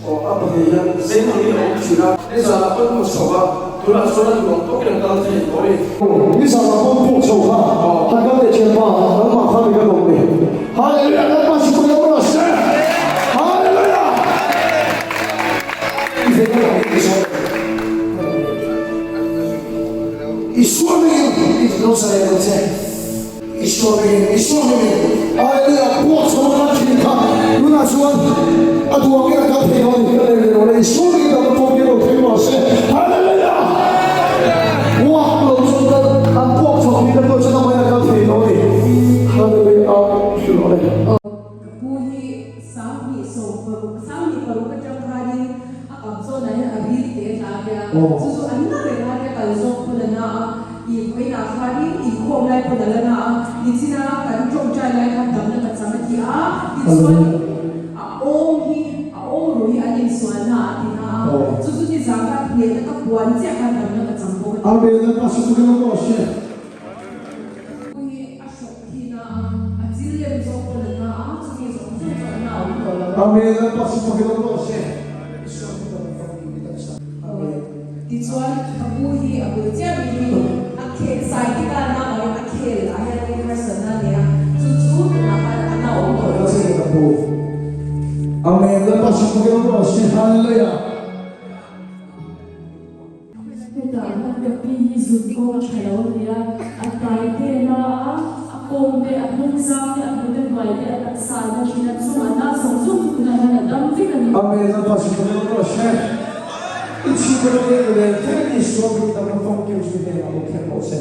Aw, a pahnih hian zeng angin a awm thin a, nizanah pawn hmu chho a, tunah chuan a duh ang tawkin a kal thei tawh a ni. Nizanah pawn puk chho kha han kal teh thianpa, nangmah kha mi ka dawm ni. Hallelujah, Lalpa sipai awm rawh se. Hallelujah. I ve ka dawm ni sawi. Isua hmingin i lo zalen ang che. Isua hmingin, Isua hmingin. Hallelujah, puak chho a thin kha tunah chuan a duangin a kal thei lo a ni. Ka lei leh lo le, Isua hmingin dam a pawm hi lo thleng rawh se. Hallelujah! Puak lo chu kal, an puak chho tih ka tuah chuan amahin a kal thei lo a ni. Hallelujah, hrilh rawh le. Ka pu hi 2016 atang khanin a kap zawnah hian a ril te a tla ania, chu chu an la reng a nia kal zawk pawn a na a, ih vawiinah khanin inkhawm lai pawn a la na a, nichina kan tawngtai lai khan damna ka chang a ti a, tichuan a awm hi a awm ruh hi an insualna ah a ti na a, chu chu nizan khan hnehna ka puan chiah khan damna ka chang bawk a ti. Amen, Lalpa Sutu ka lo hre. Pu hi a hrawk thin a, a chil lem zawk pawn a na a, chumi zawng zawng chu a na awm tawh lo a. Amen, Lalpa chu fakin awm rawh se. Isua hi kan fak ni tak sa. Amen. Tichuan ka pu hi a bul chiah mi hi a khel sai tika na angin a khel ah hian in harsatna a nei a, chu chu tunah khan a na awm tawh lo. Ka pu. Amen, Lalpa chu fakin awm rawh se. Hallelujah. Hetah hian ka pi hi zun kawng a tha lo a ni a, a tai te a la a, a kawng te, a hnung zang te, a hnute hnuai te, a taksa a na thin a, chung a na zawng zawng chu tunah hian a dam vek a ni. Amen Lalpa chu ka lawm rawh se. I chhungkaw ram leh nulel thleng Isua hming dam a famkim chu hnenah lo thlen rawh se.